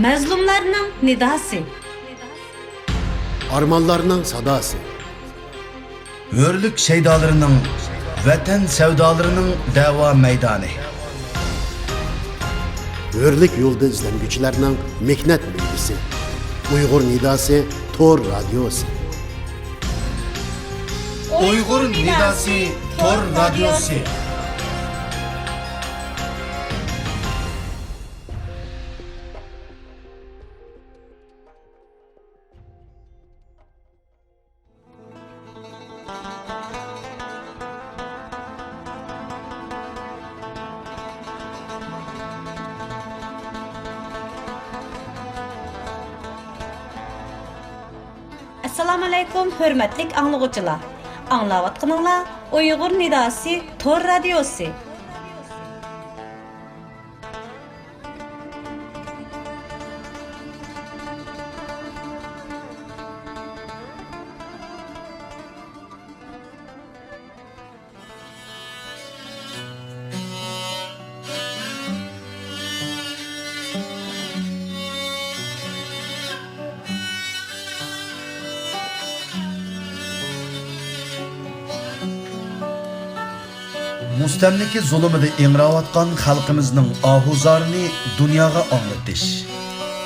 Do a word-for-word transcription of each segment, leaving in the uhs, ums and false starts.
مەزلۇملارنىڭ نىداسى. ئارمانلارنىڭ ساداسى. ھۆرلۈك شەيدالىرىنىڭ، ۋەتەن سەۋدالىرىنىڭ دەۋا مەيدانى. ھۆرلۈك يولىدا ئىزدەنگۈچىلەرنىڭ مېھنەت مېۋىسى. ئۇيغۇر نىداسى تور رادىيوسى. ئۇيغۇر نىداسى تور رادىيوسى. ئەسسالامۇئەلەيكۇم، ھۆرمەتلىك ئاڭلىغۇچىلار! ئاڭلاۋاتقىنىڭلار ئۇيغۇر نىداسى تور رادىيوسى. مۇستەملىكە زۇلۇمىدا ئىڭراۋاتقان خەلقىمىزنىڭ ئاھۇزارىنى دۇنياغا ئاڭلىتىش،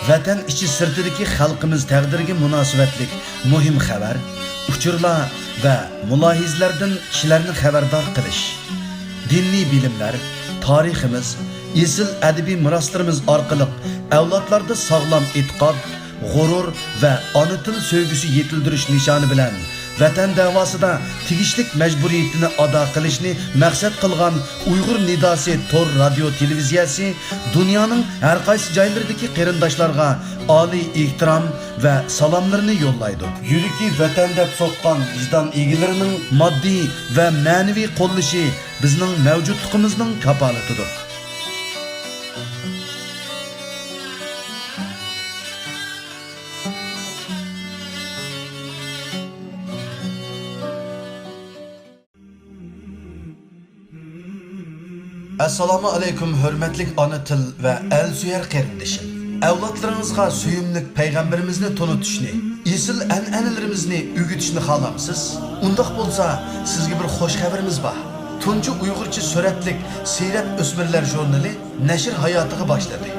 ۋەتەن ئىچى سىرتىدىكى خەلقىمىز تەقدىرىگە مۇناسىۋەتلىك مۇھىم خەۋەر، ئۇچۇرلار ۋە مۇلاھىزىلەردىن كىشىلەرنى خەۋەردار قىلىش، دىنىي بىلىملەر، تارىخىمىز، ئېسىل ئەدەبىي مىراسلىرىمىز ئارقىلىق ئەۋلادلاردا ساغلام ئېتىقاد، غۇرۇر ۋە ئانا تىل سۆيگۈسى يېتىلدۈرۈش نىشانى بىلەن، ۋەتەن دەۋاسىدا تېگىشلىك مەجبۇرىيىتىنى ئادا قىلىشنى مەقسەت قىلغان ئۇيغۇر نىداسى تور رادىيو تېلېۋىزىيەسى دۇنيانىڭ ھەر قايسى جايلىرىدىكى قېرىنداشلارغا ئالىي ئېھتىرام ۋە سالاملىرىنى يوللايدۇ. يۈرىكى ۋەتەن دەپ سوققان ۋىجدان ئىگىلىرىنىڭ ماددىي ۋە مەنىۋى قوللىشى بىزنىڭ مەۋجۇتلۇقىمىزنىڭ كاپالىتىدۇر. ئەسسالامۇ ئەلەيكۇم، ھۆرمەتلىك ئانا تىل ۋە ئەل سۆيەر قېرىندىشىم! ئەۋلادلىرىڭىزغا سۆيۈملۈك پەيغەمبىرىمىزنى تونۇتۇشنى، ئېسىل ئەنئەنىلىرىمىزنى ئۆگىتىشنى خالامسىز؟ ئۇنداق بولسا، سىزگە بىر خوش خەۋىرىمىز بار. تۇنجى ئۇيغۇرچە سۈرەتلىك سىرەت ئۆسمۈرلەر ژۇرنىلى نەشر ھاياتىغا باشلىدى.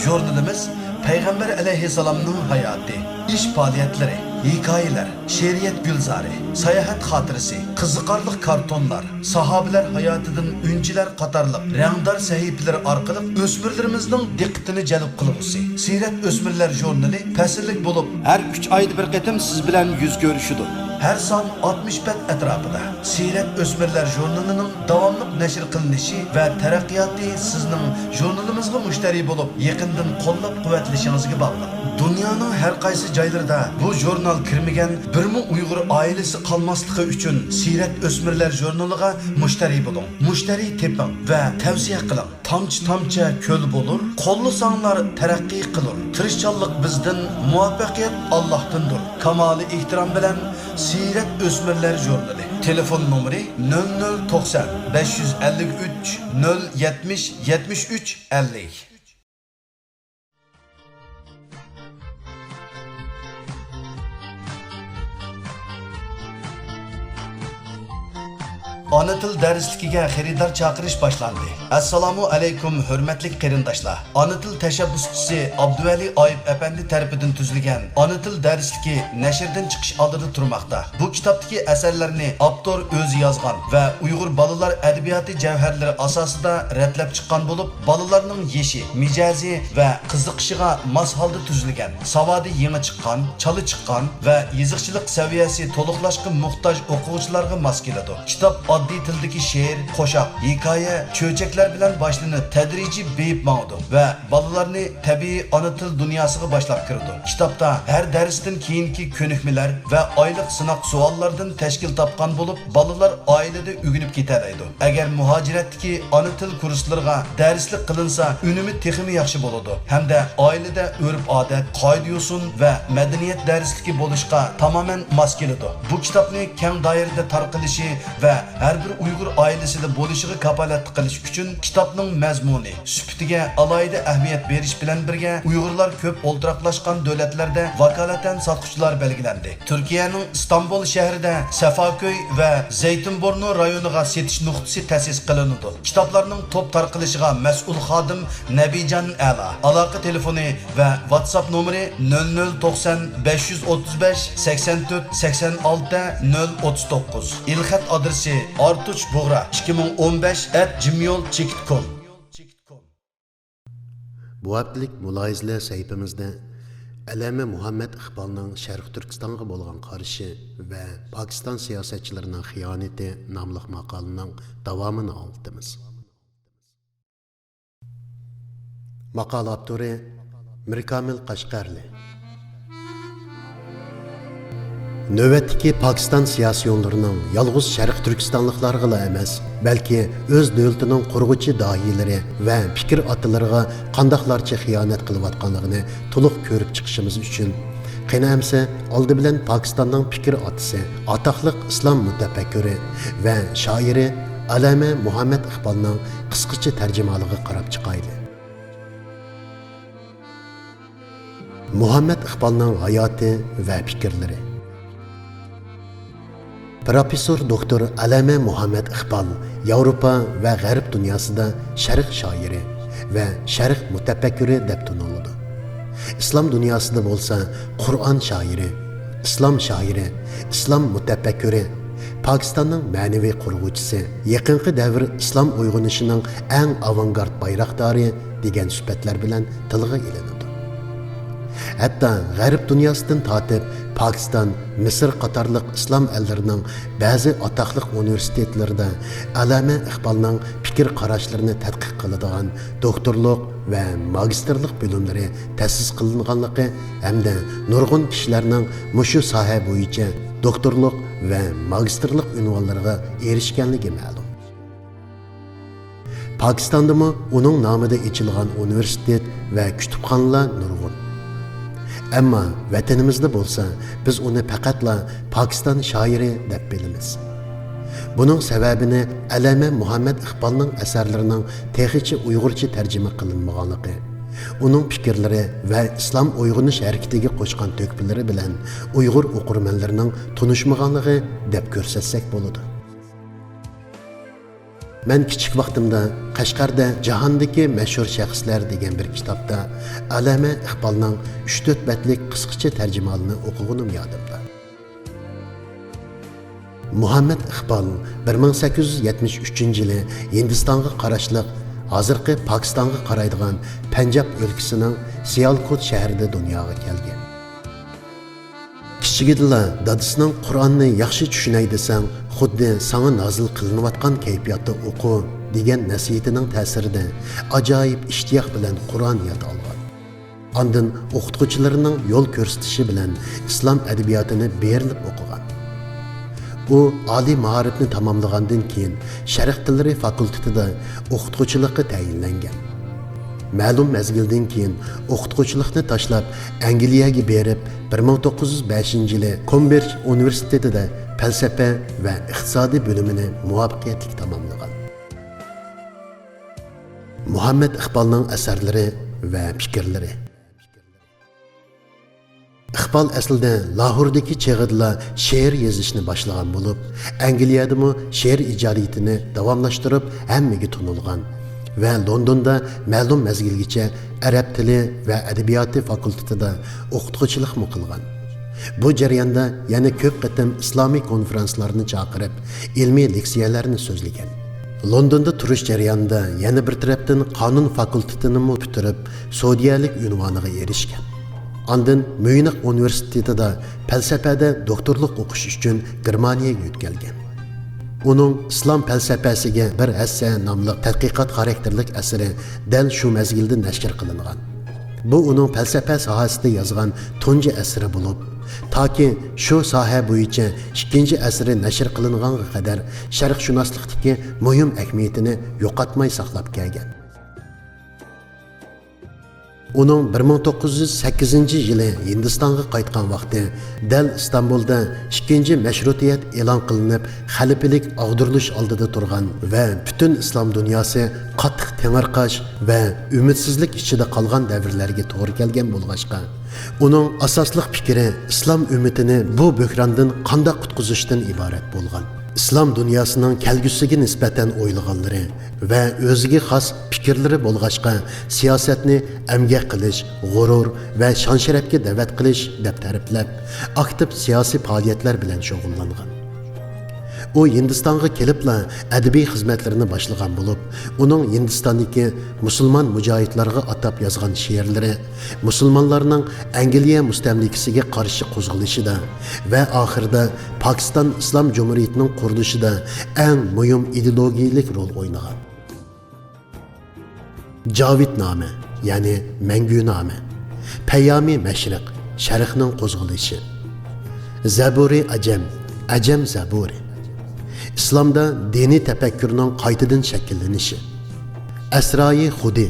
ژۇرنىلىمىز پەيغەمبەر ئەلەيھىسسالامنىڭ ھاياتى، ئىش پائالىيەتلىرى، ھېكايىلەر، شېئىرىيەت گۈلزارى، ساياھەت خاتىرىسى، قىزىقارلىق كارتونلار، ساھابىلەر ھاياتىدىن ئۈنچىلەر قاتارلىق رەڭدار سەھىپىلىرى ئارقىلىق ئۆسمۈرلىرىمىزنىڭ دىققىتىنى جەلپ قىلغۇسى سىرەت ئۆسمۈرلەر ژۇرنىلى پەسىللىك بولۇپ، ھەر ئۈچ ئايدا بىر قېتىم سىز بىلەن يۈز كۆرۈشىدۇ. ھەر سان ئاتمىش بەت ئەتراپىدا. سىرەت ئۆسمۈرلەر ژۇرنىلىنىڭ داۋاملىق نەشر قىلىنىشى ۋە تەرەققىياتى سىزنىڭ ژۇرنىلىمىزغا مۇشتەرى بولۇپ، يېقىندىن قوللاپ-قۇۋۋەتلىشىڭىزگە باغلىق. دۇنيانىڭ ھەر قايسى جايلىرىدا بۇ ژۇرنال كىرمىگەن بىرمۇ ئۇيغۇر ئائىلىسى قالماسلىقى ئۈچۈن سىرەت ئۆسمۈرلەر ژۇرنىلىغا مۇشتەرى بولۇڭ، مۇشتەرى تېپىڭ ۋە تەۋسىيە قىلىڭ. تامچە-تامچە كۆل بولۇر، قوللىساڭلار تەرەققىي قىلۇر. تىرىشچانلىق بىزدىن، مۇۋەپپەقىيەت ئاللاھتىندۇر. كامالىي ئېھتىرام بىلەن، سىرەت ئۆسمۈرلەر ژۇرنىلى. تېلېفون نومۇرى: نۆل نۆل توقسان، بەش يۈز ئەللىك ئۈچ، نۆل يەتمىش، يەتمىش ئۈچ، ئەللىك. ئانا تىل دەرسلىكىگە خېرىدار چاقىرىش باشلاندى. ئەسسالامۇ ئەلەيكۇم، ھۆرمەتلىك قېرىنداشلار! ئانا تىل تەشەببۇسچىسى ئابدۇۋەلى ئايۇپ ئەپەندى تەرىپىدىن تۈزۈلگەن ئانا تىل دەرسلىكى نەشردىن چىقىش ئالدىدا تۇرماقتا. بۇ كىتابتىكى ئەسەرلەرنى ئاپتور ئۆزى يازغان ۋە ئۇيغۇر بالىلار ئەدەبىياتى جەۋھەرلىرى ئاساسىدا رەتلەپ چىققان بولۇپ، بالىلارنىڭ يېشى، مىجەزى ۋە قىزىقىشىغا ماس ھالدا تۈزۈلگەن، ساۋادى يېڭى چىققان، چالا چىققان ۋە يېزىقچىلىق سەۋىيەسى تولۇقلاشقا موھتاج ئوقۇغۇچىلارغا ماس كېلىدۇ. كىتاب ئاددىي تىلدىكى شېئىر، قوشاق، ھېكايە، چۆچەكلەر بىلەن باشلىنىپ، تەدرىجىي بېيىپ ماڭىدۇ ۋە بالىلارنى تەبىئىي ئانا تىل دۇنياسىغا باشلاپ كىرىدۇ. كىتابتا ھەر دەرستىن كېيىنكى كۆنۈكمىلەر ۋە ئايلىق سىناق سوئاللاردىن تەشكىل تاپقان بولۇپ، بالىلار ئائىلىدە ئۆگىنىپ كېتەلەيدۇ. ئەگەر مۇھاجىرەتتىكى ئانا تىل كۇرسلىرىغا دەرسلىك قىلىنسا، ئۈنۈمى تېخىمۇ ياخشى بولىدۇ ھەمدە ئائىلىدە ئۆرپ-ئادەت، قائىدە-يوسۇن ۋە مەدەنىيەت دەرسلىكى بولۇشقا تامامەن ماس كېلىدۇ. بۇ كىتابنى كەڭ دائىرىدە تارقىلىشى ۋە ھەر بىر ئۇيغۇر ئائىلىسىدە بولۇشىغا كاپالەتلىك قىلىش ئۈچۈن كىتابنىڭ مەزمۇنى، سۈپىتىگە ئالاھىدە ئەھمىيەت بېرىش بىلەن بىرگە، ئۇيغۇرلار كۆپ ئولتۇراقلاشقان دۆلەتلەردە ۋاكالىتەن ساتقۇچىلار بەلگىلەندى. تۈركىيەنىڭ ئىستانبۇل شەھىرىدە سەفاكۆي ۋە زەيتىنبۇرنۇ رايونىغا سېتىش نۇقتىسى تەسىس قىلىنىدۇ. كىتابلارنىڭ توپ تارقىلىشىغا مەسئۇل خادىم نەبىجان ئەلا. ئالاقە تېلېفونى ۋە ۋاتساپ نومۇرى: نۆل نۆل توقسان، بەش يۈز ئوتتۇز بەش، سەكسەن تۆت، سەكسەن ئالتە، نۆل ئوتتۇز توققۇز. ئېلخەت ئادرېسى: ئارتۇچ بۇغرا ئىككى مىڭ ئون بەش ئەت جىمېيل چېكىت كوم. بۇ ھەپتىلىك مۇلاھىزىلەر سەھىپىمىزدە ئەلەمە مۇھەممەد ئىقبالنىڭ شەرقىي تۈركىستانغا بولغان قارىشى ۋە پاكىستان سىياسەتچىلىرىنىڭ خىيانىتى ناملىق ماقالىنىڭ داۋامىنى ئاڭلىتىمىز. ماقالە ئاپتورى مىركامىل قەشقەرلى. نۆۋەتتىكى پاكىستان سىياسىيونلىرىنىڭ يالغۇز شەرقىي تۈركىستانلىقلارغىلا ئەمەس، بەلكى ئۆز دۆلىتىنىڭ قۇرغۇچى داھىيلىرى ۋە پىكىر ئاتىلىرىغا قانداقلارچە خىيانەت قىلىۋاتقانلىقىنى تولۇق كۆرۈپ چىقىشىمىز ئۈچۈن، قېنى ئەمسە ئالدى بىلەن پاكىستاننىڭ پىكىر ئاتىسى، ئاتاقلىق ئىسلام مۇتەپەككۇرى ۋە شائىرى ئەلەمە مۇھەممەد ئىقبالنىڭ قىسقىچە تەرجىمىھالىغا قاراپ چىقايلى. مۇھەممەد ئىقبالنىڭ ھاياتى ۋە پىكىرلىرى. پروفېسسور دوكتور ئەلەمە مۇھەممەد ئىقبال ياۋروپا ۋە غەرب دۇنياسىدا شەرق شائىرى ۋە شەرق مۇتەپەككۇرى دەپ تونۇلىدۇ. ئىسلام دۇنياسىدا بولسا قۇرئان شائىرى، ئىسلام شائىرى، ئىسلام مۇتەپەككۇرى، پاكىستاننىڭ مەنىۋى قۇرغۇچىسى، يېقىنقى دەۋر ئىسلام ئويغىنىشىنىڭ ئەڭ ئاۋانگارت بايراقدارى دېگەن سۈپەتلەر بىلەن تىلغا ئېلىنىدۇ. ھەتتا غەرب دۇنياسىدىن تارتىپ پاكىستان، مىسىر قاتارلىق ئىسلام ئەللىرىنىڭ بەزى ئاتاقلىق ئۇنىۋېرسىتېتلىرىدا ئەلەمە ئىقبالنىڭ پىكىر قاراشلىرىنى تەتقىق قىلىدىغان دوكتورلۇق ۋە ماگىستىرلىق بۆلۈملىرى تەسىس قىلىنغانلىقى ھەمدە نۇرغۇن كىشىلەرنىڭ مۇشۇ ساھە بويىچە دوكتورلۇق ۋە ماگىستىرلىق ئۇنۋانلىرىغا ئېرىشكەنلىكى مەلۇم. پاكىستاندىمۇ ئۇنىڭ نامىدا ئېچىلغان ئۇنىۋېرسىتېت ۋە كۇتۇپخانىلار نۇرغۇن. ئەمما ۋەتىنىمىزدە بولسا، بىز ئۇنى پەقەتلا پاكىستان شائىرى دەپ بىلىمىز. بۇنىڭ سەۋەبىنى ئەلەمە مۇھەممەد ئىقبالنىڭ ئەسەرلىرىنىڭ تېخىچە ئۇيغۇرچە تەرجىمە قىلىنمىغانلىقى، ئۇنىڭ پىكىرلىرى ۋە ئىسلام ئويغىنىش ھەرىكىتىگە قوشقان تۆھپىلىرى بىلەن ئۇيغۇر ئوقۇرمەنلىرىنىڭ تونۇشمىغانلىقى دەپ كۆرسەتسەك بولىدۇ. مەن كىچىك ۋاقتىمدا قەشقەردە جاھاندىكى مەشھۇر شەخسلەر دېگەن بىر كىتابتا ئەلەمە ئىقبالنىڭ ئۈچ تۆت بەتلىك قىسقىچە تەرجىمىھالىنى ئوقۇغىنىم يادىمدا. مۇھەممەد ئىقبال بىر مىڭ سەككىز يۈز يەتمىش ئۈچىنچى يىلى ھىندىستانغا قاراشلىق، ھازىرقى پاكىستانغا قارايدىغان پەنجاب ئۆلكىسىنىڭ سىيالكوت شەھىرىدە دۇنياغا كەلگەن. كىچىكىدىلا دادىسىنىڭ «قۇرئاننى ياخشى چۈشىنەي دېسەڭ، خۇددى ساڭا نازىل قىلىنىۋاتقان كەيپىياتتا ئوقۇ» دېگەن نەسىھىتىنىڭ تەسىرىدە ئاجايىپ ئىشتىياق بىلەن قۇرئان ياد ئالغان. ئاندىن ئوقۇتقۇچىلىرىنىڭ يول كۆرسىتىشى بىلەن ئىسلام ئەدەبىياتىنى بېرىلىپ ئوقۇغان. ئۇ ئالىي مائارىپنى تاماملىغاندىن كېيىن، شەرق تىللىرى فاكۇلتېتىدا ئوقۇتقۇچىلىققا تەيىنلەنگەن. مەلۇم مەزگىلدىن كېيىن ئوقۇتقۇچىلىقنى تاشلاپ، ئەنگلىيەگە بېرىپ، بىر مىڭ توققۇز يۈز بەشىنچى يىلى كومبرىج ئۇنىۋېرسىتېتىدا پەلسەپە ۋە ئىقتىسادىي بۆلۈمىنى مۇۋەپپەقىيەتلىك تاماملىغان. مۇھەممەد ئىقبالنىڭ ئەسەرلىرى ۋە پىكىرلىرى. ئىقبال ئەسلىدە لاھوردىكى چېغىدىلا شېئىر يېزىشنى باشلىغان بولۇپ، ئەنگلىيەدىمۇ شېئىر ئىجادىيىتىنى داۋاملاشتۇرۇپ، ھەممىگە تونۇلغان ۋە لوندوندا مەلۇم مەزگىلگىچە ئەرەب تىلى ۋە ئەدەبىياتى فاكۇلتېتىدا ئوقۇتقۇچىلىقمۇ قىلغان. بۇ جەرياندا يەنە كۆپ قېتىم ئىسلامىي كونفېرانسلارنى چاقىرىپ، ئىلمىي لېكسىيەلەرنى سۆزلىگەن. لوندوندا تۇرۇش جەريانىدا يەنە بىر تەرەپتىن قانۇن فاكۇلتېتىنىمۇ پۈتتۈرۈپ، سودىيەلىك ئۇنۋانىغا ئېرىشكەن. ئاندىن ميۇنخ ئۇنىۋېرسىتېتىدا پەلسەپەدە دوكتورلۇق ئوقۇش ئۈچۈن گېرمانىيەگە يۆتكەلگەن. ئۇنىڭ ئىسلام پەلسەپەسىگە بىر ھەسسە ناملىق تەتقىقات خاراكتېرلىك ئەسىرى دەل شۇ مەزگىلدە نەشر قىلىنغان. بۇ ئۇنىڭ پەلسەپە ساھەسىدە يازغان تۇنجى ئەسىرى بولۇپ، تاكى شۇ ساھە بويىچە ئىككىنچى ئەسىرى نەشر قىلىنغانغا قەدەر شەرقشۇناسلىقتىكى مۇھىم ئەھمىيىتىنى يوقاتماي ساقلاپ كەلگەن. ئۇنىڭ بىر مىڭ توققۇز يۈز سەككىزىنچى يىلى ھىندىستانغا قايتقان ۋاقتى دەل ئىستانبۇلدا ئىككىنچى مەشرۇتىيەت ئېلان قىلىنىپ، خەلىپىلىك ئاغدۇرۇلۇش ئالدىدا تۇرغان ۋە پۈتۈن ئىسلام دۇنياسى قاتتىق تېڭىرقاش ۋە ئۈمىدسىزلىك ئىچىدە قالغان دەۋرلەرگە توغرا كەلگەن بولغاچقا، ئۇنىڭ ئاساسلىق پىكرى ئىسلام ئۈممىتىنى بۇ بۆھراندىن قانداق قۇتقۇزۇشتىن ئىبارەت بولغان. ئىسلام دۇنياسىنىڭ كەلگۈسىگە نىسبەتەن ئويلىغانلىرى ۋە ئۆزىگە خاس پىكىرلىرى بولغاچقا، سىياسەتنى ئەمگەك قىلىش، غۇرۇر ۋە شان-شەرەپكە دەۋەت قىلىش دەپ تەرىپلەپ، ئاكتىپ سىياسىي پائالىيەتلەر بىلەن شۇغۇللانغان. ئۇ ھىندىستانغا كېلىپلا ئەدەبىي خىزمەتلىرىنى باشلىغان بولۇپ، ئۇنىڭ ھىندىستاندىكى مۇسۇلمان مۇجاھىدلارغا ئاتاپ يازغان شېئىرلىرى مۇسۇلمانلارنىڭ ئەنگلىيە مۇستەملىكىسىگە قارشى قوزغىلىشىدا ۋە ئاخىرىدا پاكىستان ئىسلام جۇمھۇرىيىتىنىڭ قۇرۇلۇشىدا ئەڭ مۇھىم ئىدېئولوگىيەلىك رول ئوينىغان. جاۋىدنامە، يەنى مەڭگۈنامە، پەيامى مەشرىق، شەرقنىڭ قوزغىلىشى، زەبۇرى ئەجەم، ئەجەم زەبۇرى، ئىسلامدا دىنىي تەپەككۇرنىڭ قايتىدىن شەكىللىنىشى، ئەسرائى خۇدى،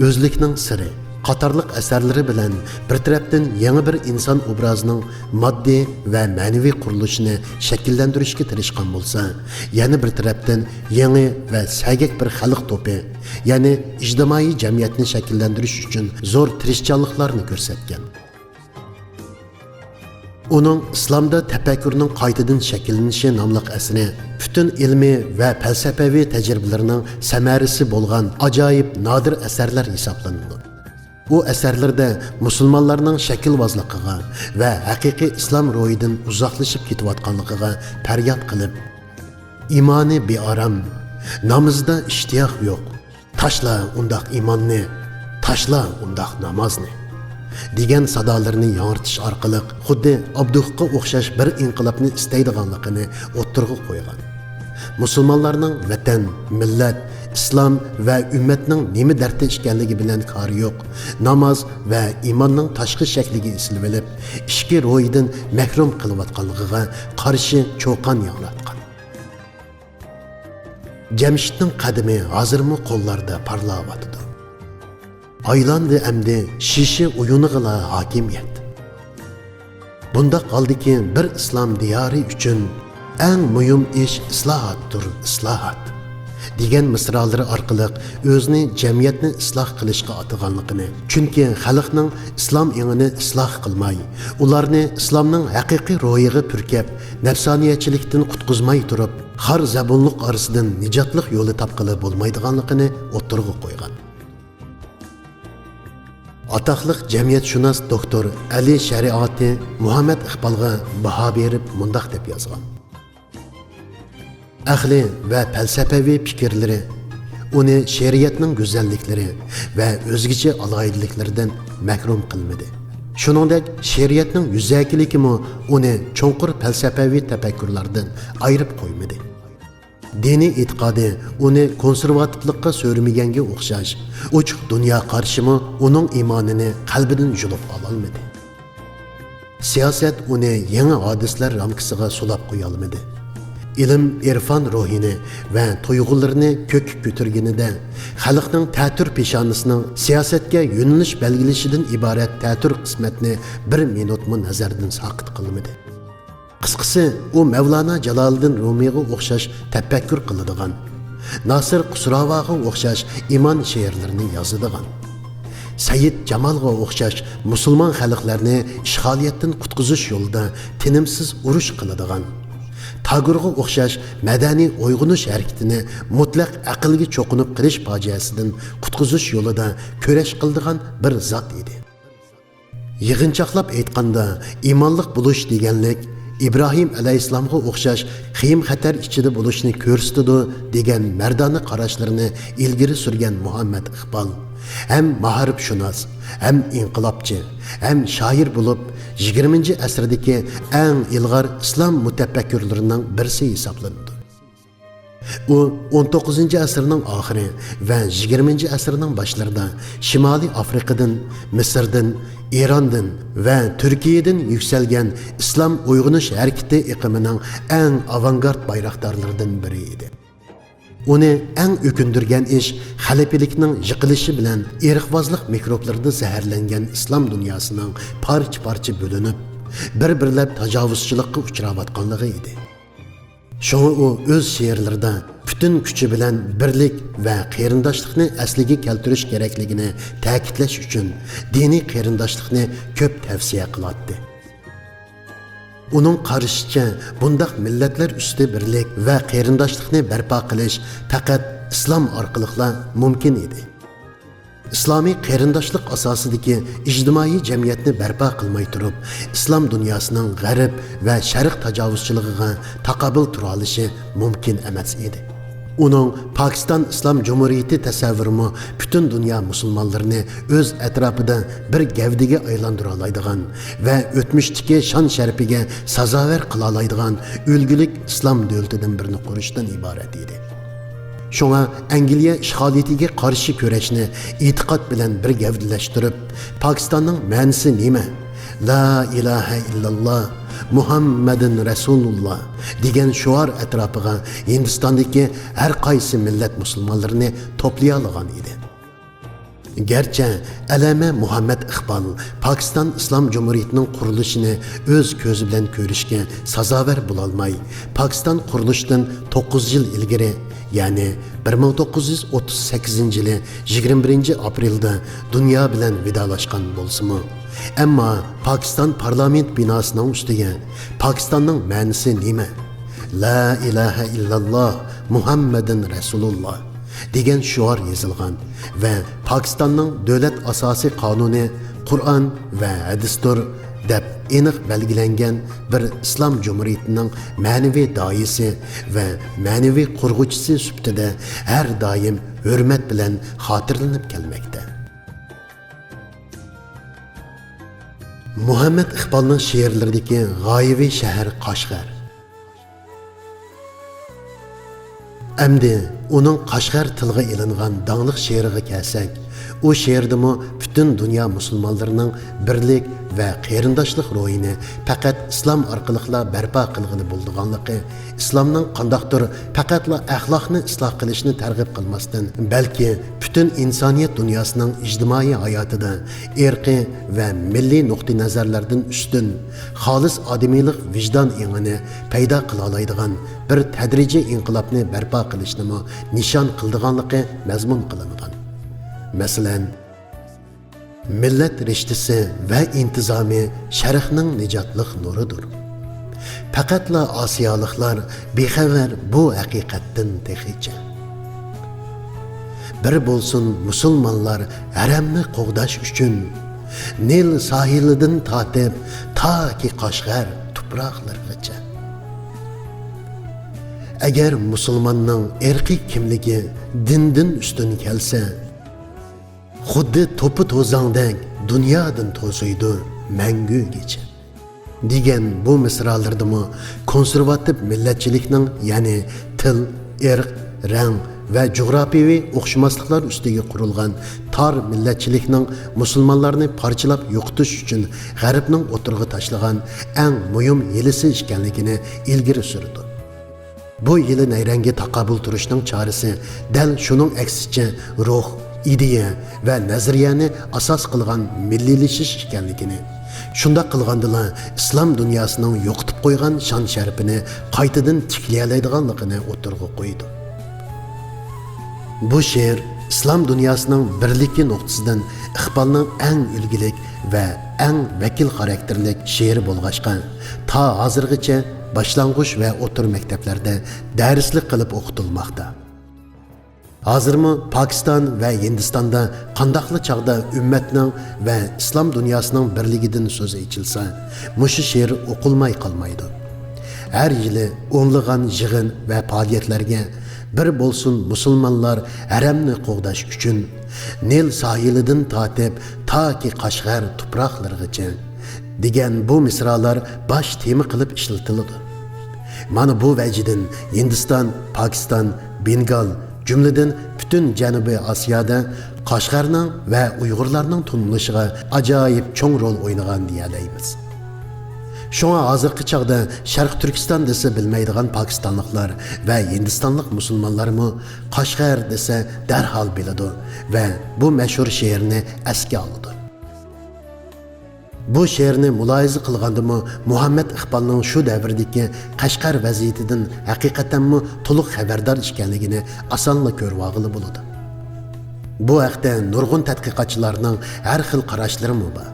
ئۆزلۈكنىڭ سىرى قاتارلىق ئەسەرلىرى بىلەن بىر تەرەپتىن يېڭى بىر ئىنسان ئوبرازىنىڭ ماددىي ۋە مەنىۋى قۇرۇلۇشىنى شەكىللەندۈرۈشكە تىرىشقان بولسا، يەنە بىر تەرەپتىن يېڭى ۋە سەگەك بىر خەلق توپى، يەنى ئىجتىمائىي جەمئىيەتنى شەكىللەندۈرۈش ئۈچۈن زور تىرىشچانلىقلارنى كۆرسەتكەن. ئۇنىڭ ئىسلامدا تەپەككۇرنىڭ قايتىدىن شەكىللىنىشى ناملىق ئەسىرى پۈتۈن ئىلمىي ۋە پەلسەپىۋى تەجرىبىلىرىنىڭ سەمەرىسى بولغان ئاجايىپ نادىر ئەسەرلەر ھېسابلىنىدۇ. ئۇ ئەسەرلىرىدە مۇسۇلمانلارنىڭ شەكىلۋازلىقىغا ۋە ھەقىقىي ئىسلام روھىدىن ئۇزاقلىشىپ كېتىۋاتقانلىقىغا پەرياد قىلىپ، «ئىمانى بىئارام، نامىزىدا ئىشتىياق يوق، تاشلا ئۇنداق ئىماننى، تاشلا ئۇنداق نامازنى» دېگەن سادالىرىنى ياڭرىتىش ئارقىلىق خۇددى ئابدۇخقا ئوخشاش بىر ئىنقىلابنى ئىستەيدىغانلىقىنى ئوتتۇرىغا قويغان. مۇسۇلمانلارنىڭ ۋەتەن، مىللەت، ئىسلام ۋە ئۈممەتنىڭ نېمە دەردتە ئىكەنلىكى بىلەن كارى يوق، ناماز ۋە ئىماننىڭ تاشقى شەكلىگە ئېسىلىۋېلىپ، ئىچكى روھىدىن مەھرۇم قىلىۋاتقانلىقىغا قارشى چۇقان ياڭراتقان. جەمشىتنىڭ قەدىمى ھازىرمۇ قوللاردا پارلاۋاتىدۇ. ئايلاندى ئەمدى شىشە ئويۇنىغىلا ھاكىمىيەت. بۇنداق ھالدىكى بىر ئىسلام دىيارى ئۈچۈن ئەڭ مۇھىم ئىش ئىسلاھاتتۇر، ئىسلاھات، دېگەن مىسرالىرى ئارقىلىق ئۆزىنى جەمئىيەتنى ئىسلاھ قىلىشقا ئاتىغانلىقىنى، چۈنكى خەلقنىڭ ئىسلام ئېڭىنى ئىسلاھ قىلماي، ئۇلارنى ئىسلامنىڭ ھەقىقىي روھىغا پۈركەپ، نەپسانىيەتچىلىكتىن قۇتقۇزماي تۇرۇپ، خار زەبۇنلۇق ئارىسىدىن نىجاتلىق يولى تاپقىلى بولمايدىغانلىقىنى ئوتتۇرىغا قويغان. ئاتاقلىق جەمئىيەتشۇناس دوكتور ئەلى شەرىئاتى مۇھەممەد ئىقبالغا باھا بېرىپ مۇنداق دەپ يازغان: «ئەقلىي ۋە پەلسەپىۋى پىكىرلىرى ئۇنى شېئىرىيەتنىڭ گۈزەللىكلىرى ۋە ئۆزگىچە ئالاھىدىلىكلىرىدىن مەھرۇم قىلمىدى. شۇنىڭدەك شېئىرىيەتنىڭ يۈزەكىلىكىمۇ ئۇنى چوڭقۇر پەلسەپەۋى تەپەككۇرلاردىن ئايرىپ قويمىدى. دىنىي ئېتىقادى ئۇنى كونسېرۋاتىپلىققا سۆرىمىگەنگە ئوخشاش، ئوچۇق دۇنيا قارىشىمۇ ئۇنىڭ ئىمانىنى قەلبىدىن يۇلۇپ ئالالمىدى. سىياسەت ئۇنى يېڭى ھادىسىلەر رامكىسىغا سولاپ قويالمىدى. ئىلىم-ئېرفان روھىنى ۋە تۇيغۇلىرىنى كۆككە كۆتۈرگىنىدە، خەلقنىڭ تەتۈر پېشانىسىنىڭ سىياسەتكە يۆنىلىش بەلگىلىشىدىن ئىبارەت تەتۈر قىسمەتنى بىر مىنۇتمۇ نەزەردىن ساقىت قىلمىدى. قىسقىسى، ئۇ مەۋلانا جالالىدىن رۇمىيغا ئوخشاش تەپەككۇر قىلىدىغان، ناسىر خۇسراۋاغا ئوخشاش ئىمان شېئىرلىرىنى يازىدىغان، سەيىد جامالغا ئوخشاش مۇسۇلمان خەلقلەرنى ئىشغالىيەتتىن قۇتقۇزۇش يولىدا تىنىمسىز ئۇرۇش قىلىدىغان، تاگورغا ئوخشاش مەدەنىي ئويغىنىش ھەرىكىتىنى مۇتلەق ئەقىلگە چوقۇنۇپ قېلىش پاجىئەسىدىن قۇتقۇزۇش يولىدا كۈرەش قىلىدىغان بىر زات ئىدى. يىغىنچاقلاپ ئېيتقاندا، ئىمانلىق بولۇش دېگەنلىك ئىبراھىم ئەلەيھىسسالامغا ئوخشاش خېيىم-خەتەر ئىچىدە بولۇشنى كۆرسىتىدۇ، دېگەن مەردانە قاراشلىرىنى ئىلگىرى سۈرگەن مۇھەممەد ئىقبال ھەم مائارىپشۇناس، ھەم ئىنقىلابچى، ھەم شائىر بولۇپ، يىگىرمىنچى ئەسىردىكى ئەڭ ئىلغار ئىسلام مۇتەپەككۇرلىرىنىڭ بىرسى ھېسابلىنىدۇ. ئۇ ئون توققۇزىنچى ئەسىرنىڭ ئاخىرى ۋە يىگىرمىنچى ئەسىرنىڭ باشلىرىدا شىمالىي ئافرىقىدىن، مىسىردىن، ئىراندىن ۋە تۈركىيەدىن يۈكسەلگەن ئىسلام ئويغىنىش ھەرىكىتى ئېقىمىنىڭ ئەڭ ئاۋانگارت بايراقدارلىرىدىن بىرى ئىدى. ئۇنى ئەڭ ئۆكۈندۈرگەن ئىش، خەلىپىلىكنىڭ يىقىلىشى بىلەن ئىرقبازلىق مىكروبلىرىدا زەھەرلەنگەن ئىسلام دۇنياسىنىڭ پارچە-پارچە بۆلۈنۈپ، بىر-بىرلەپ تاجاۋۇزچىلىققا ئۇچراۋاتقانلىقى ئىدى. شۇڭا ئۇ ئۆز شېئىرلىرىدا پۈتۈن كۈچى بىلەن بىرلىك ۋە قېرىنداشلىقنى ئەسلىگە كەلتۈرۈش كېرەكلىكىنى تەكىتلەش ئۈچۈن دىنىي قېرىنداشلىقنى كۆپ تەۋسىيە قىلاتتى. ئۇنىڭ قارىشىچە، بۇنداق مىللەتلەر ئۈستى بىرلىك ۋە قېرىنداشلىقنى بەرپا قىلىش پەقەت ئىسلام ئارقىلىقلا مۇمكىن ئىدى. ئىسلامىي قېرىنداشلىق ئاساسىدىكى ئىجتىمائىي جەمئىيەتنى بەرپا قىلماي تۇرۇپ، ئىسلام دۇنياسىنىڭ غەرب ۋە شەرق تاجاۋۇزچىلىقىغا تاقابىل تۇرالىشى مۇمكىن ئەمەس ئىدى. ئۇنىڭ پاكىستان ئىسلام جۇمھۇرىيىتى تەسەۋۋۇرىمۇ پۈتۈن دۇنيا مۇسۇلمانلىرىنى ئۆز ئەتراپىدا بىر گەۋدىگە ئايلاندۇرالايدىغان ۋە ئۆتمۈشتىكى شان-شەرىپىگە سازاۋەر قىلالايدىغان ئۈلگىلىك ئىسلام دۆلىتىدىن بىرنى قۇرۇشتىن ئىبارەت ئىدى. شۇڭا ئەنگلىيە ئىشغالىيىتىگە قارشى كۈرەشنى ئېتىقاد بىلەن بىر گەۋدىلەشتۈرۈپ، پاكىستاننىڭ مەنىسى نېمە؟ لا ئىلاھە ئىللاللا، مۇھەممەدۇن رەسۇلۇللا دېگەن شوئار ئەتراپىغا ھىندىستاندىكى ھەر قايسى مىللەت مۇسۇلمانلىرىنى توپلىيالىغان ئىدى. گەرچە ئەللامە مۇھەممەد ئىقبال پاكىستان ئىسلام جۇمھۇرىيىتىنىڭ قۇرۇلۇشىنى ئۆز كۆزى بىلەن كۆرۈشكە سازاۋەر بولالماي، پاكىستان قۇرۇلۇشتىن توققۇز يىل ئىلگىرى، يەنى بىر مىڭ توققۇز يۈز ئوتتۇز سەككىزىنچى يىلى يىگىرمە بىرىنچى ئاپرېلدا دۇنيا بىلەن ۋىدالاشقان بولسىمۇ، ئەمما پاكىستان پارلامېنت بىناسىنىڭ ئۈستىگە «پاكىستاننىڭ مەنىسى نېمە؟ لا ئىلاھە ئىللاللا، مۇھەممەدۇن رەسۇلۇللا» دېگەن شوئار يېزىلغان ۋە پاكىستاننىڭ دۆلەت ئاساسىي قانۇنى قۇرئان ۋە ھەدىستۇر دەپ ئېنىق بەلگىلەنگەن بىر ئىسلام جۇمھۇرىيىتىنىڭ مەنىۋى داھىيسى ۋە مەنىۋى قۇرغۇچىسى سۈپىتىدە ھەر دائىم ھۆرمەت بىلەن خاتىرىلىنىپ كەلمەكتە. مۇھەممەد ئىقبالنىڭ شېئىرلىرىدىكى غايىۋى شەھەر قەشقەر. ئەمدى ئۇنىڭ قەشقەر تىلغا ئېلىنغان داڭلىق شېئىرىغا كەلسەك، ئۇ شېئىردىمۇ پۈتۈن دۇنيا مۇسۇلمانلىرىنىڭ بىرلىك ۋە قېرىنداشلىق روھىنى پەقەت ئىسلام ئارقىلىقلا بەرپا قىلغىلى بولىدىغانلىقى، ئىسلامنىڭ قانداقتۇر پەقەتلا ئەخلاقنى ئىسلاھ قىلىشنى تەرغىب قىلماستىن، بەلكى پۈتۈن ئىنسانىيەت دۇنياسىنىڭ ئىجتىمائىي ھاياتىدا ئىرقىي ۋە مىللىي نۇقتىئىنەزەرلەردىن ئۈستۈن، خالىس ئادىمىيلىق ۋىجدان ئېڭىنى پەيدا قىلالايدىغان بىر تەدرىجىي ئىنقىلابنى بەرپا قىلىشنىمۇ نىشان قىلىدىغانلىقى مەزمۇن قىلىنغان. مەسىلەن، مىللەت رىشتىسى ۋە ئىنتىزامى شەرقنىڭ نىجاتلىق نۇرىدۇر. پەقەتلا ئاسىيالىقلار بىخەۋەر بۇ ھەقىقەتتىن تېخىچە. بىر بولسۇن مۇسۇلمانلار ھەرەمنى قوغداش ئۈچۈن، نىل ساھىلىدىن تارتىپ تاكى قەشقەر تۇپراقلىرىغىچە. ئەگەر مۇسۇلماننىڭ ئىرقىي كىملىكى دىندىن ئۈستۈن كەلسە، خۇددى توپا-توزاڭدەك دۇنيادىن توزۇيدۇ مەڭگۈگىچە. دېگەن بۇ مىسرالىرىدىمۇ كونسېرۋاتىپ مىللەتچىلىكنىڭ، يەنى تىل، ئىرق، رەڭ ۋە جۇغراپىيىۋى ئوخشىماسلىقلار ئۈستىگە قۇرۇلغان تار مىللەتچىلىكنىڭ مۇسۇلمانلارنى پارچىلاپ يوقىتىش ئۈچۈن غەربنىڭ ئوتتۇرىغا تاشلىغان ئەڭ مۇھىم ھىيلىسى ئىكەنلىكىنى ئىلگىرى سۈرىدۇ. بۇ ھىيلە نەيرەڭگە تاقابىل تۇرۇشنىڭ چارىسى دەل شۇنىڭ ئەكسىچە روھ، ئىدىيە ۋە نەزەرىيەنى ئاساس قىلغان مىللىيلىشىش ئىكەنلىكىنى، شۇنداق قىلغاندىلا ئىسلام دۇنياسىنىڭ يوقىتىپ قويغان شان-شەرىپىنى قايتىدىن تىكلىيەلەيدىغانلىقىنى ئوتتۇرىغا قويىدۇ. بۇ شېئىر ئىسلام دۇنياسىنىڭ بىرلىكى نۇقتىسىدىن ئىقبالنىڭ ئەڭ ئۈلگىلىك ۋە ئەڭ ۋەكىل خاراكتېرلىك شېئىرى بولغاچقا، تا ھازىرغىچە باشلانغۇچ ۋە ئوتتۇرا مەكتەپلەردە دەرسلىك قىلىپ ئوقۇتۇلماقتا. ھازىرمۇ پاكىستان ۋە ھىندىستاندا قانداقلا چاغدا ئۈممەتنىڭ ۋە ئىسلام دۇنياسىنىڭ بىرلىكىدىن سۆز ئېچىلسا، مۇشۇ شېئىر ئوقۇلماي قالمايدۇ. ھەر يىلى ئونلىغان يىغىن ۋە پائالىيەتلەرگە «بىر بولسۇن مۇسۇلمانلار ھەرەمنى قوغداش ئۈچۈن، نىل ساھىلىدىن تارتىپ تاكى قەشقەر تۇپراقلىرىغىچە» دېگەن بۇ مىسرالار باش تېما قىلىپ ئىشلىتىلىدۇ. مانا بۇ ۋەجىدىن ھىندىستان، پاكىستان، بېنگال، جۈملىدىن پۈتۈن جەنۇبىي ئاسىيادا قەشقەرنىڭ ۋە ئۇيغۇرلارنىڭ تونۇلۇشىغا ئاجايىپ چوڭ رول ئوينىغان دېيەلەيمىز. شۇڭا ھازىرقى چاغدا شەرقىي تۈركىستان دېسە بىلمەيدىغان پاكىستانلىقلار ۋە ھىندىستانلىق مۇسۇلمانلارمۇ قەشقەر دېسە دەرھال بىلىدۇ ۋە بۇ مەشھۇر شېئىرنى ئەسكە ئالىدۇ. بۇ شېئىرنى مۇلاھىزە قىلغاندىمۇ، مۇھەممەد ئىقبالنىڭ شۇ دەۋردىكى قەشقەر ۋەزىيىتىدىن ھەقىقەتەنمۇ تولۇق خەۋەردار ئىكەنلىكىنى ئاسانلا كۆرۈۋالغىلى بولىدۇ. بۇ ھەقتە نۇرغۇن تەتقىقاتچىلارنىڭ ھەر خىل قاراشلىرىمۇ بار.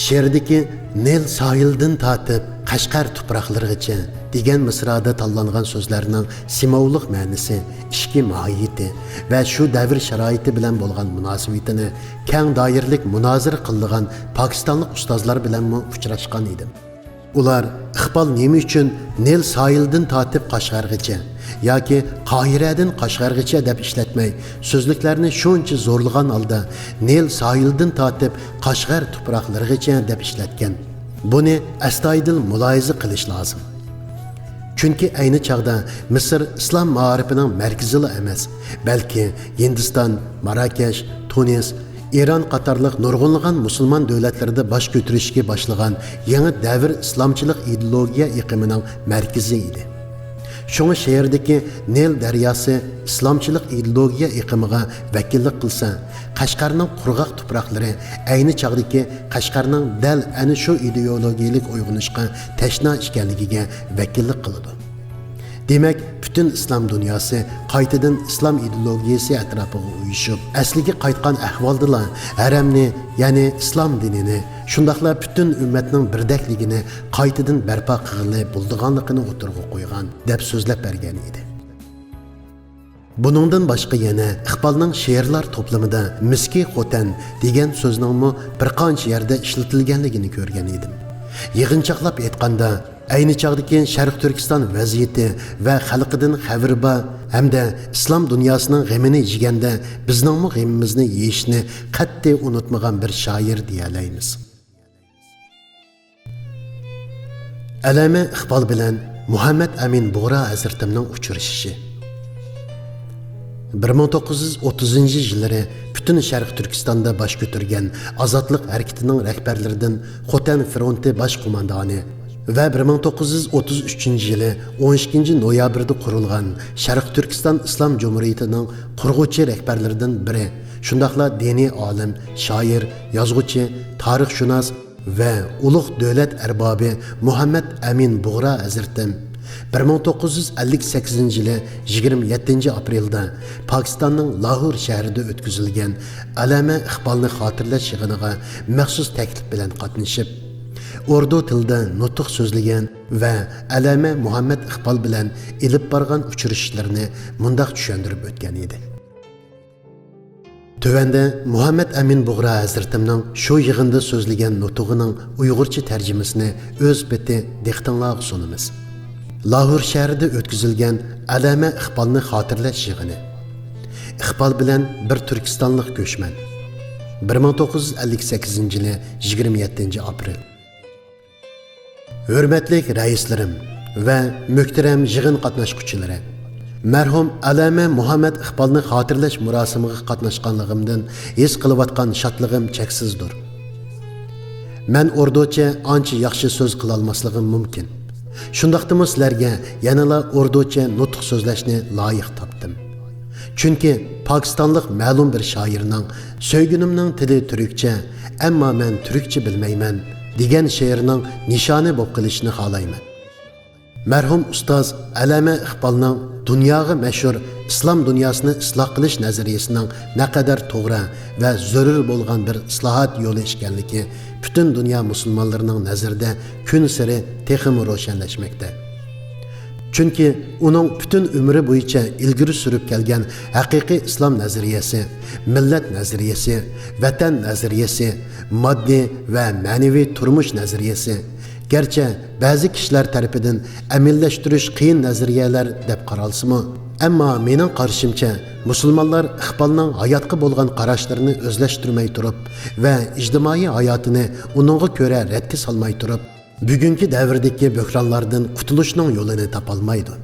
شېئىردىكى «نىل ساھىلدىن تارتىپ قەشقەر تۇپراقلىرىغىچە» دېگەن مىسرادا تاللانغان سۆزلەرنىڭ سىمۋوللۇق مەنىسى، ئىچكى ماھىيىتى ۋە شۇ دەۋر شارائىتى بىلەن بولغان مۇناسىۋىتىنى كەڭ دائىرىلىك مۇنازىرە قىلىدىغان پاكىستانلىق ئۇستازلار بىلەنمۇ ئۇچراشقان ئىدىم. ئۇلار ئىقبال نېمە ئۈچۈن «نىل ساھىلدىن تارتىپ قەشقەرگىچە» ياكى «قاھىرەدىن قەشقەرگىچە» دەپ ئىشلەتمەي، سۆزلۈكلەرنى شۇنچە زورلىغان ھالدا «نىل ساھىلدىن تارتىپ قەشقەر تۇپراقلىرىغىچە» دەپ ئىشلەتكەن؟ بۇنى ئەستايىدىل مۇلاھىزە قىلىش لازىم. چۈنكى ئەينى چاغدا مىسىر ئىسلام مائارىپىنىڭ مەركىزىلا ئەمەس، بەلكى ھىندىستان، ماراكەش، تۇنىس، ئىران قاتارلىق نۇرغۇنلىغان مۇسۇلمان دۆلەتلىرىدە باش كۆتۈرۈشكە باشلىغان يېڭى دەۋر ئىسلامچىلىق ئىدېئولوگىيە ئېقىمىنىڭ مەركىزى ئىدى. شۇڭا شېئىردىكى «نىل دەرياسى ئىسلامچىلىق ئىدېئولوگىيە ئېقىمىغا ۋەكىللىك قىلسا، قەشقەرنىڭ قۇرغاق تۇپراقلىرى ئەينى چاغدىكى قەشقەرنىڭ دەل ئەنە شۇ ئىدېئولوگىيەلىك ئويغىنىشقا تەشنا ئىكەنلىكىگە ۋەكىللىك قىلىدۇ. دېمەك، پۈتۈن ئىسلام دۇنياسى قايتىدىن ئىسلام ئىدېئولوگىيەسى ئەتراپىغا ئۇيۇشۇپ، ئەسلىگە قايتقان ئەھۋالدىلا ھەرەمنى، يەنى ئىسلام دىنىنى، شۇنداقلا پۈتۈن ئۈممەتنىڭ بىردەكلىكىنى قايتىدىن بەرپا قىلغىلى بولىدىغانلىقىنى ئوتتۇرىغا قويغان، دەپ سۆزلەپ بەرگەن ئىدى. بۇنىڭدىن باشقا يەنە ئىقبالنىڭ شېئىرلار توپلىمىدا «مىسكى خوتەن» دېگەن سۆزنىڭمۇ بىر قانچە يەردە ئىشلىتىلگەنلىكىنى كۆرگەن ئىدىم. يىغىنچاقلاپ ئېيتقاندا، ئەينى چاغدىكى شەرقىي تۈركىستان ۋەزىيىتى ۋە خەلقىدىن خەۋىرى بار ھەمدە ئىسلام دۇنياسىنىڭ غېمىنى يېگەندە بىزنىڭمۇ غېمىمىزنى يېيىشنى قەتئىي ئۇنتۇمىغان بىر شائىر دېيەلەيمىز. ئەللامە ئىقبال بىلەن مۇھەممەد ئەمىن بۇغرا ھەزرىتىمنىڭ ئۇچرىشىشى. بىر مىڭ توققۇز يۈز ئوتتۇزىنچى يىللىرى پۈتۈن شەرقىي تۈركىستاندا باش كۆتۈرگەن ئازادلىق ھەرىكىتىنىڭ رەھبەرلىرىدىن، خوتەن فرونتى باش قوماندانى ۋە بىر مىڭ توققۇز يۈز ئوتتۇز ئۈچىنچى يىلى ئون ئىككىنچى نويابىردا قۇرۇلغان شەرقىي تۈركىستان ئىسلام جۇمھۇرىيىتىنىڭ قۇرغۇچى رەھبەرلىرىدىن بىرى، شۇنداقلا دىنىي ئالىم، شائىر، يازغۇچى، تارىخشۇناس، ۋە ئۇلۇغ دۆلەت ئەربابى مۇھەممەد ئەمىن بۇغرا ھەزرىتىم بىر مىڭ توققۇز يۈز ئەللىك سەككىزىنچى يىلى يىگىرمە يەتتىنچى ئاپرېلدا پاكىستاننىڭ لاھور شەھىرىدە ئۆتكۈزۈلگەن ئەللامە ئىقبالنى خاتىرىلەش يىغىنىغا مەخسۇس تەكلىپ بىلەن قاتنىشىپ، ئوردۇ تىلىدا نۇتۇق سۆزلىگەن ۋە ئەللامە مۇھەممەد ئىقبال بىلەن ئېلىپ بارغان ئۇچرىشىشلىرىنى مۇنداق چۈشەندۈرۈپ ئۆتكەن ئىدى. تۆۋەندە مۇھەممەد ئەمىن بۇغرا ھەزرىتىمنىڭ شۇ يىغىندا سۆزلىگەن نۇتۇقىنىڭ ئۇيغۇرچە تەرجىمىسىنى ئۆز پېتى دىققىتىڭلارغا سۇنىمىز. لاھور شەھىرىدە ئۆتكۈزۈلگەن ئەللامە ئىقبالنى خاتىرىلەش يىغىنى. ئىقبال بىلەن بىر تۈركىستانلىق كۆچمەن. بىر مىڭ توققۇز يۈز ئەللىك سەككىزىنچى يىلى يىگىرمە يەتتىنچى ئاپرېل. ھۆرمەتلىك رەئىسلىرىم ۋە مۆھتەرەم يىغىن قاتناشقۇچىلىرى! مەرھۇم ئەللامە مۇھەممەد ئىقبالنى خاتىرىلەش مۇراسىمىغا قاتناشقانلىقىمدىن ھېس قىلىۋاتقان شادلىقىم چەكسىزدۇر. مەن ئوردۇچە ئانچە ياخشى سۆز قىلالماسلىقىم مۇمكىن. شۇنداقتىمۇ سىلەرگە يەنىلا ئوردۇچە نۇتۇق سۆزلەشنى لايىق تاپتىم. چۈنكى پاكىستانلىق مەلۇم بىر شائىرنىڭ «سۆيگۈنۈمنىڭ تىلى تۈركچە، ئەمما مەن تۈركچە بىلمەيمەن» دېگەن شېئىرىنىڭ نىشانى بولۇپ قېلىشىنى خالايمەن. مەرھۇم ئۇستاز ئەللامە ئىقبالنىڭ دۇنياغا مەشھۇر ئىسلام دۇنياسىنى ئىسلاھ قىلىش نەزەرىيەسىنىڭ نەقەدەر توغرا ۋە زۆرۈر بولغان بىر ئىسلاھات يولى ئىكەنلىكى پۈتۈن دۇنيا مۇسۇلمانلىرىنىڭ نەزىرىدە كۈنسېرى تېخىمۇ روشەنلەشمەكتە. چۈنكى ئۇنىڭ پۈتۈن ئۆمرى بويىچە ئىلگىرى سۈرۈپ كەلگەن ھەقىقىي ئىسلام نەزەرىيەسى، مىللەت نەزەرىيەسى، ۋەتەن نەزەرىيەسى، ماددىي ۋە مەنىۋى تۇرمۇش نەزەرىيەسى، گەرچە بەزى كىشىلەر تەرىپىدىن ئەمەلىيلەشتۈرۈش قىيىن نەزەرىيەلەر دەپ قارالسىمۇ، ئەمما مېنىڭ قارىشىمچە، مۇسۇلمانلار ئىقبالنىڭ ھاياتقا بولغان قاراشلىرىنى ئۆزلەشتۈرمەي تۇرۇپ ۋە ئىجتىمائىي ھاياتىنى ئۇنىڭغا كۆرە رەتكە سالماي تۇرۇپ، بۈگۈنكى دەۋردىكى بۆھرانلاردىن قۇتۇلۇشنىڭ يولىنى تاپالمايدۇ.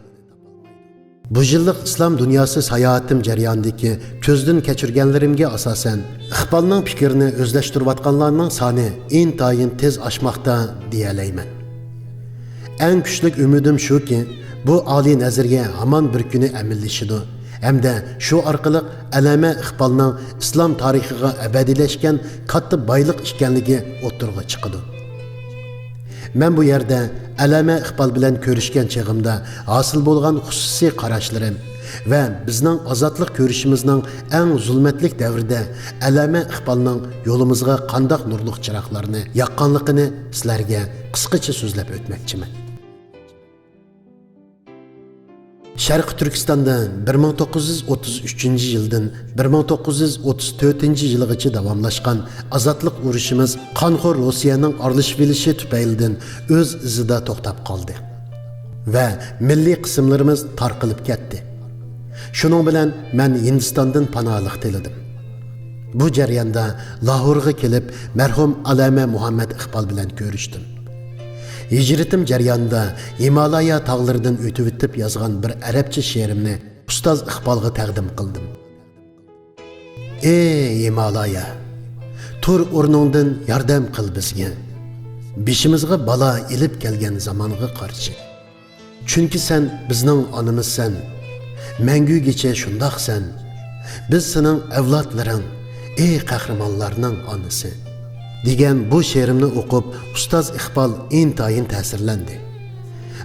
بۇ يىللىق ئىسلام دۇنياسى ساياھىتىم جەريانىدىكى كۆزدىن كەچۈرگەنلىرىمگە ئاساسەن، ئىقبالنىڭ پىكرىنى ئۆزلەشتۈرۈۋاتقانلارنىڭ سانى ئىنتايىن تېز ئاشماقتا دېيەلەيمەن. ئەڭ كۈچلۈك ئۈمىدىم شۇكى، بۇ ئالىي نەزەرىيە ھامان بىر كۈنى ئەمەلىيلىشىدۇ ھەمدە شۇ ئارقىلىق ئەللامە ئىقبالنىڭ ئىسلام تارىخىغا ئەبەدىيلەشكەن كاتتا بايلىق ئىكەنلىكى ئوتتۇرىغا چىقىدۇ. مەن بۇ يەردە ئەللامە ئىقبال بىلەن كۆرۈشكەن چېغىمدا ھاسىل بولغان خۇسۇسىي قاراشلىرىم ۋە بىزنىڭ ئازادلىق كۈرىشىمىزنىڭ ئەڭ زۇلمەتلىك دەۋرىدە ئەللامە ئىقبالنىڭ يولىمىزغا قانداق نۇرلۇق چىراغلارنى ياققانلىقىنى سىلەرگە قىسقىچە سۆزلەپ ئۆتمەكچىمەن. شەرقىي تۈركىستاندا بىر مىڭ توققۇز يۈز ئوتتۇز ئۈچىنچى يىلدىن بىر مىڭ توققۇز يۈز ئوتتۇز تۆتىنچى يىلغىچە داۋاملاشقان ئازادلىق ئۇرۇشىمىز قانخور روسىيەنىڭ ئارىلىشىۋېلىشى تۈپەيلىدىن ئۆز ئىزىدا توختاپ قالدى ۋە مىللىي قىسىملىرىمىز تارقىلىپ كەتتى. شۇنىڭ بىلەن مەن ھىندىستاندىن پاناھلىق تىلىدىم. بۇ جەرياندا لاھورغا كېلىپ، مەرھۇم ئەللامە مۇھەممەد ئىقبال بىلەن كۆرۈشتۈم. ھىجرىتىم جەريانىدا ھىمالايا تاغلىرىدىن ئۆتۈۋېتىپ يازغان بىر ئەرەبچە شېئىرىمنى ئۇستاز ئىقبالغا تەقدىم قىلدىم. ئى ھىمالايا، تۇر ئورنۇڭدىن، ياردەم قىل بىزگە، بېشىمىزغا بالا ئېلىپ كەلگەن زامانغا قارشى. چۈنكى سەن بىزنىڭ ئانىمىزسەن، مەڭگۈگىچە شۇنداقسەن. بىز سېنىڭ ئەۋلادلىرىڭ، ئى قەھرىمانلارنىڭ ئانىسى، دېگەن بۇ شېئىرىمنى ئوقۇپ، ئۇستاز ئىقبال ئىنتايىن تەسىرلەندى.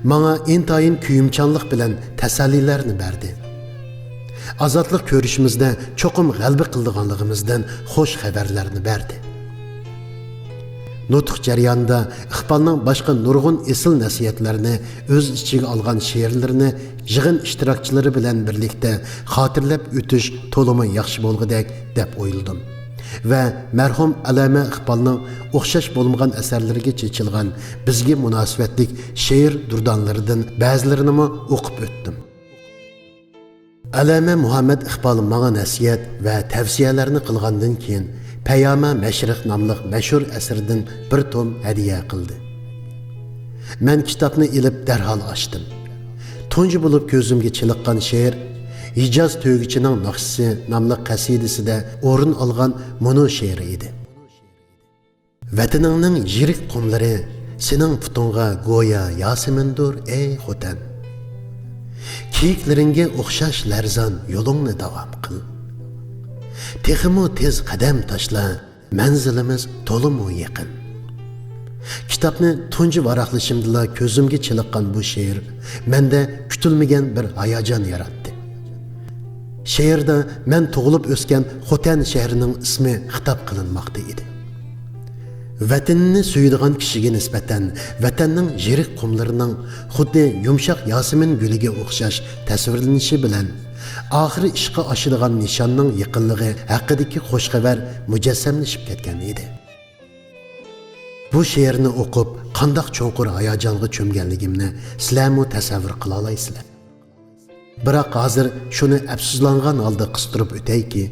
ماڭا ئىنتايىن كۆيۈمچانلىق بىلەن تەسەللىلەرنى بەردى. ئازادلىق كۈرىشىمىزدە چوقۇم غەلىبە قىلىدىغانلىقىمىزدىن خۇش خەۋەرلەرنى بەردى. نۇتۇق جەريانىدا ئىقبالنىڭ باشقا نۇرغۇن ئېسىل نەسىھەتلەرنى ئۆز ئىچىگە ئالغان شېئىرلىرىنى يىغىن ئىشتىراكچىلىرى بىلەن بىرلىكتە خاتىرىلەپ ئۆتۈش تولىمۇ ياخشى بولغۇدەك دەپ ئويلىدىم ۋە مەرھۇم ئەللامە ئىقبالنىڭ ئوخشاش بولمىغان ئەسەرلىرىگە چېچىلغان بىزگە مۇناسىۋەتلىك شېئىر دۇردانىلىرىدىن بەزىلىرىنىمۇ ئوقۇپ ئۆتتۈم. ئەللامە مۇھەممەد ئىقبال ماڭا نەسىھەت ۋە تەۋسىيەلەرنى قىلغاندىن كېيىن، پەيامى مەشرىق ناملىق مەشھۇر ئەسىرىدىن بىر توم ھەدىيە قىلدى. مەن كىتابنى ئېلىپ دەرھال ئاچتىم. تۇنجى بولۇپ كۆزۈمگە چېلىققان شېئىر ھىجاز تۆگىچىنىڭ ناخشىسى ناملىق قەسىدىسىدە ئورۇن ئالغان مۇنۇ شېئىر ئىدى. ۋەتىنىڭنىڭ يىرىك قۇملىرى سېنىڭ پۇتۇڭغا گويا ياسىمىندۇر، ئەي خوتەن. كىيىكلىرىڭگە ئوخشاش لەرزان يولۇڭنى داۋام قىل. تېخىمۇ تېز قەدەم تاشلا، مەنزىلىمىز تولىمۇ يېقىن. كىتابنى تۇنجى ۋاراقلىشىمدىلا كۆزۈمگە چېلىققان بۇ شېئىر مەندە كۈتۈلمىگەن بىر ھاياجان ياراتتى. شېئىردا مەن تۇغۇلۇپ ئۆسكەن خوتەن شەھىرىنىڭ ئىسمى خىتاب قىلىنماقتا ئىدى. ۋەتىنىنى سۆيىدىغان كىشىگە نىسبەتەن ۋەتەننىڭ يىرىك قۇملىرىنىڭ خۇددى يۇمشاق ياسىمىن گۈلىگە ئوخشاش تەسۋىرلىنىشى بىلەن، ئاخىرى ئىشقا ئاشىدىغان نىشاننىڭ يېقىنلىقى ھەققىدىكى خۇش خەۋەر مۇجەسسەملىشىپ كەتكەن ئىدى. بۇ شېئىرنى ئوقۇپ، قانداق چوڭقۇر ھاياجانغا چۆمگەنلىكىمنى سىلەرمۇ تەسەۋۋۇر قىلالايسىلەر. بىراق ھازىر شۇنى ئەپسۇسلانغان ھالدا قىستۇرۇپ ئۆتەيكى،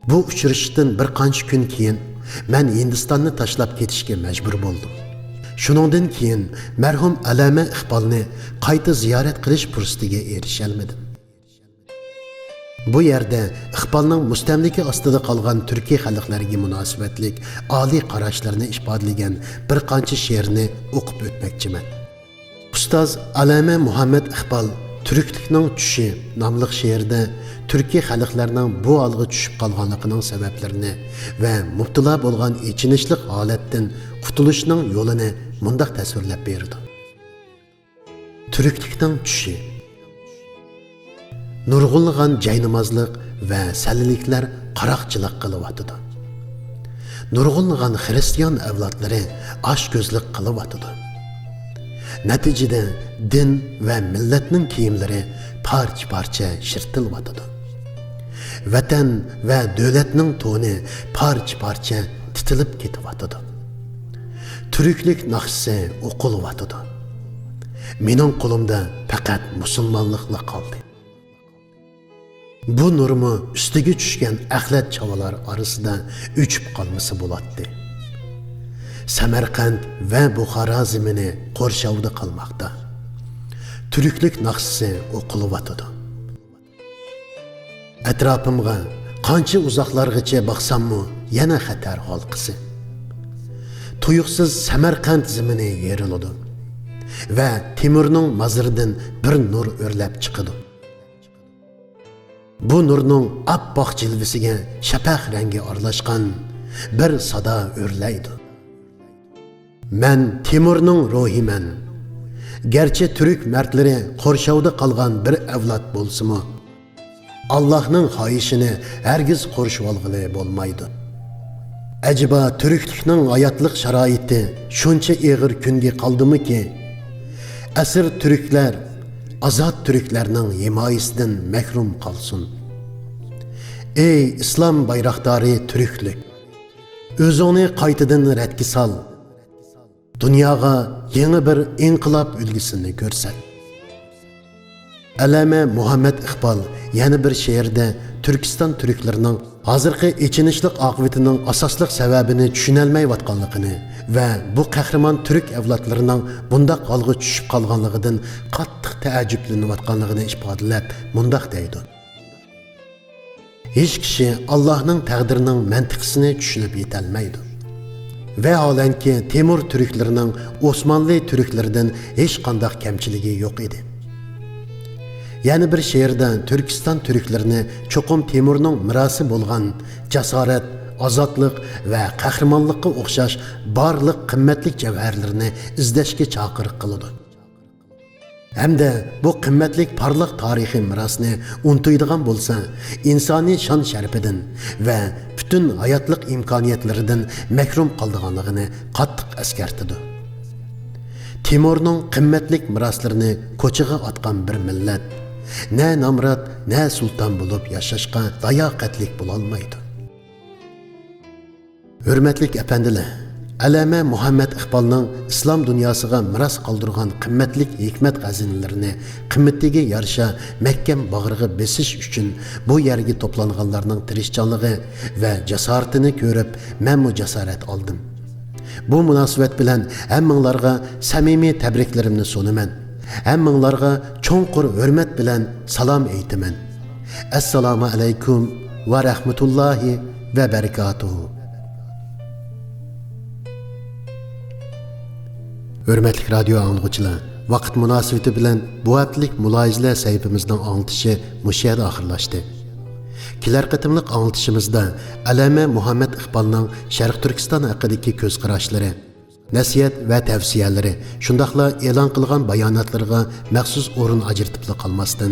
بۇ ئۇچرىشىشتىن بىر قانچە كۈن كېيىن مەن ھىندىستاننى تاشلاپ كېتىشكە مەجبۇر بولدۇم. شۇنىڭدىن كېيىن مەرھۇم ئەللامە ئىقبالنى قايتا زىيارەت قىلىش پۇرسىتىگە ئېرىشەلمىدىم. بۇ يەردە ئىقبالنىڭ مۇستەملىكە ئاستىدا قالغان تۈركىي خەلقلەرگە مۇناسىۋەتلىك ئالىي قاراشلىرىنى ئىپادىلىگەن بىر قانچە شېئىرنى ئوقۇپ ئۆتمەكچىمەن. ئۇستاز ئەللامە مۇھەممەد ئىقبال تۈركلۈكنىڭ چۈشى ناملىق شېئىرىدە تۈركىي خەلقلەرنىڭ بۇ ھالغا چۈشۈپ قالغانلىقىنىڭ سەۋەبلىرىنى ۋە مۇپتىلا بولغان ئېچىنىشلىق ھالەتتىن قۇتۇلۇشنىڭ يولىنى مۇنداق تەسۋىرلەپ بېرىدۇ. تۈركلۈكنىڭ چۈشى. نۇرغۇنلىغان جاينامازلىق ۋە سەللىلىكلەر قاراقچىلىق قىلىۋاتىدۇ. نۇرغۇنلىغان خىرىستىيان ئەۋلادلىرى ئاچكۆزلۈك قىلىۋاتىدۇ. نەتىجىدە دىن ۋە مىللەتنىڭ كىيىملىرى پارچە-پارچە يىرتىلىۋاتىدۇ. ۋەتەن ۋە دۆلەتنىڭ تونى پارچە-پارچە تىتىلىپ كېتىۋاتىدۇ. تۈركلۈك ناخشىسى ئوقۇلۇۋاتىدۇ. مېنىڭ قولۇمدا پەقەت مۇسۇلمانلىقلا قالدى. بۇ نۇرمۇ ئۈستىگە چۈشكەن ئەخلەت چاۋىلار ئارىسىدا ئۆچۈپ قالمىسا بولاتتى. سەمەرقەنت ۋە بۇخارا زېمىنى قورشاۋدا قالماقتا. تۈركلۈك ناخشىسى ئوقۇلۇۋاتىدۇ. ئەتراپىمغا قانچە ئۇزاقلارغىچە باقساممۇ يەنە خەتەر ھالقىسى. تۇيۇقسىز سەمەرقەنت زېمىنى يېرىلىدۇ. ۋە تېمۇرنىڭ مازىرىدىن بىر نۇر ئۆرلەپ چىقىدۇ. بۇ نۇرنىڭ ئاپئاق جىلۋىسىگە شەپەق رەڭگى ئارىلاشقان بىر سادا ئۆرلەيدۇ. مەن تېمۇرنىڭ روھىمەن. گەرچە تۈرك مەردلىرى قورشاۋدا قالغان بىر ئەۋلاد بولسىمۇ، ئاللاھنىڭ خاھىشىنى ھەرگىز قورشىۋالغىلى بولمايدۇ. ئەجەبا تۈركلۈكنىڭ ھاياتلىق شارائىتى شۇنچە ئېغىر كۈنگە قالدىمىكى، ئەسىر تۈركلەر ئازاد تۈركلەرنىڭ ھىمايىسىدىن مەھرۇم قالسۇن. ئەي ئىسلام بايراقدارى تۈركلۈك! ئۆزۈڭنى قايتىدىن رەتكە سال. دۇنياغا يېڭى بىر ئىنقىلاب ئۈلگىسىنى كۆرسەت. ئەللامە مۇھەممەد ئىقبال يەنە بىر شېئىرىدە تۈركىستان تۈركلىرىنىڭ ھازىرقى ئېچىنىشلىق ئاقىۋىتىنىڭ ئاساسلىق سەۋەبىنى چۈشىنەلمەيۋاتقانلىقىنى ۋە بۇ قەھرىمان تۈرك ئەۋلادلىرىنىڭ بۇنداق ھالغا چۈشۈپ قالغانلىقىدىن قاتتىق تەئەججۈپلىنىۋاتقانلىقىنى ئىپادىلەپ مۇنداق دەيدۇ: ھېچ كىشى ئاللاھنىڭ تەقدىرىنىڭ مەنتىقىسىنى چۈشىنىپ يېتەلمەيدۇ. ۋەھالەنكى، تېمۇر تۈركلىرىنىڭ ئوسمانلى تۈركلىرىدىن ھېچقانداق كەمچىلىكى يوق ئىدى. يەنە بىر شېئىردا تۈركىستان تۈركلىرىنى چوقۇم تېمۇرنىڭ مىراسى بولغان جاسارەت، ئازادلىق ۋە قەھرىمانلىققا ئوخشاش بارلىق قىممەتلىك جەۋھەرلىرىنى ئىزدەشكە چاقىرىق قىلىدۇ. ھەمدە بۇ قىممەتلىك پارلاق تارىخىي مىراسنى ئۇنتۇيدىغان بولسا، ئىنسانىي شان-شەرىپىدىن ۋە پۈتۈن ھاياتلىق ئىمكانىيەتلىرىدىن مەھرۇم قالىدىغانلىقىنى قاتتىق ئەسكەرتىدۇ. تىمۇرنىڭ قىممەتلىك مىراسلىرىنى كوچىغا ئاتقان بىر مىللەت، نە نامرات، نە سۇلتان بولۇپ ياشاشقا لاياقەتلىك بولالمايدۇ. ھۆرمەتلىك ئەپەندىلەر، ئەللامە مۇھەممەد ئىقبالنىڭ ئىسلام دۇنياسىغا مىراس قالدۇرغان قىممەتلىك ھېكمەت خەزىنىلىرىنى قىممىتىگە يارىشا مەھكەم باغرىغا بېسىش ئۈچۈن بۇ يەرگە توپلانغانلارنىڭ تىرىشچانلىقى ۋە جاسارىتىنى كۆرۈپ، مەنمۇ جاسارەت ئالدىم. بۇ مۇناسىۋەت بىلەن ھەممىڭلارغا سەمىمىي تەبرىكلىرىمنى سۇنىمەن. ھەممىڭلارغا چوڭقۇر ھۆرمەت بىلەن سالام ئېيتىمەن. ئەسسالامۇ ئەلەيكۇم ۋە رەھمەتۇللاھى ۋە بەرىكاتۇھۇ. ھۆرمەتلىك رادىيو ئاڭلىغۇچىلار، ۋاقىت مۇناسىۋىتى بىلەن بۇ ھەپتىلىك مۇلاھىزىلەر سەھىپىمىزنىڭ ئاڭلىتىشى مۇشۇ يەردە ئاخىرلاشتى. كېلەر قېتىملىق ئاڭلىتىشىمىزدا ئەللامە مۇھەممەد ئىقبالنىڭ شەرقىي تۈركىستان ھەققىدىكى كۆز قاراشلىرى، نەسىھەت ۋە تەۋسىيەلىرى، شۇنداقلا ئېلان قىلغان باياناتلىرىغا مەخسۇس ئورۇن ئاجرىتىپلا قالماستىن،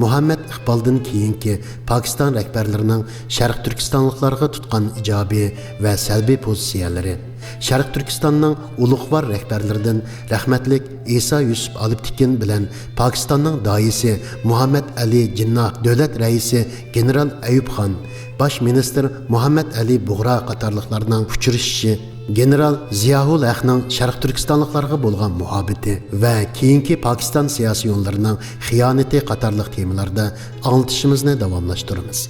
مۇھەممەد ئىقبالدىن كېيىنكى پاكىستان رەھبەرلىرىنىڭ شەرقىي تۈركىستانلىقلارغا تۇتقان ئىجابىي ۋە سەلبىي پوزىتسىيەلىرى، شەرقىي تۈركىستاننىڭ ئۇلۇغۋار رەھبەرلىرىدىن رەھمەتلىك ئىسا يۈسۈپ ئالپتېكىن بىلەن پاكىستاننىڭ داھىيسى مۇھەممەد ئەلى جىنناھ، دۆلەت رەئىسى گېنېرال ئەيۇب خان، باش مىنىستىر مۇھەممەد ئەلى بۇغرا قاتارلىقلارنىڭ ئۇچرىشىشى، گېنېرال زىياھۇل ھەقنىڭ شەرقىي تۈركىستانلىقلارغا بولغان مۇھەببىتى ۋە كېيىنكى پاكىستان سىياسىيونلىرىنىڭ خىيانىتى قاتارلىق تېمىلاردا ئاڭلىتىشىمىزنى داۋاملاشتۇرىمىز.